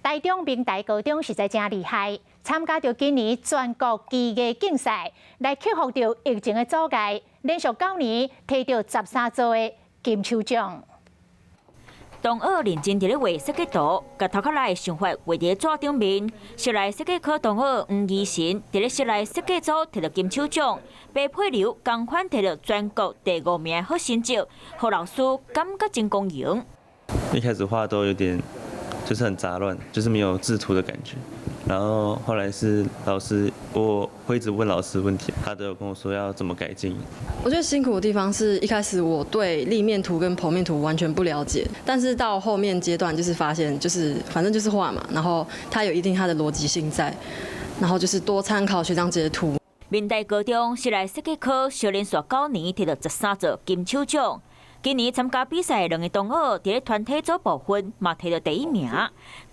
台中明大高中實在誠厲害，參加著今年全國技藝競賽，來克服著疫情的阻礙，連續9年提著13座的金手獎。同學認真佇咧畫設計圖，共頭殼內想法畫佇咧紙頂面。室內設計科同學黃怡神佇咧室內設計組提著金手獎，白佩流仝款提著全國第五名好成績，予老師感覺真光榮。一開始畫都有點，就是很雜亂，就是沒有製圖的感覺。然後後來是老師，我會一直問老師問題，他都有跟我說要怎麼改進。我覺得辛苦的地方是一開始我對立面圖跟剖面圖完全不了解，但是到後面階段就是發現，就是反正就是畫嘛，然後它有一定它的邏輯性在，然後就是多參考學長姐的圖。明大高中室內設計科小連續9年提著13座金手獎，今年參加比賽的兩個同學，佇咧團體組部分嘛提著第一名。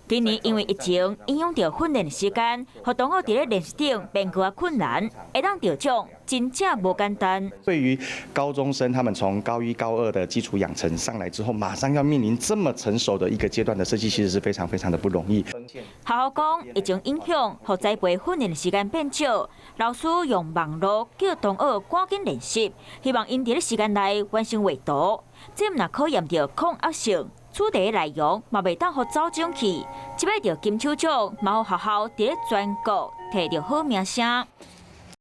今年因為疫情影響著訓練時間，予同學佇咧練習頂變閣較困難，會當得獎真正無簡單。對於高中生，他們從高一、高二的基礎養成上來之後，馬上要面臨這麼成熟的一個階段的設計，其實是非常非常的不容易。學校講，疫情影響，予栽培訓練時間變少，老師用網路叫同學趕緊練習，希望𪜶佇咧時間內完成畫圖。這毋但考驗著抗壓性。主題內容嘛袂當予走鐘去，這擺著金手獎，嘛予學校佇咧全國提著好名聲。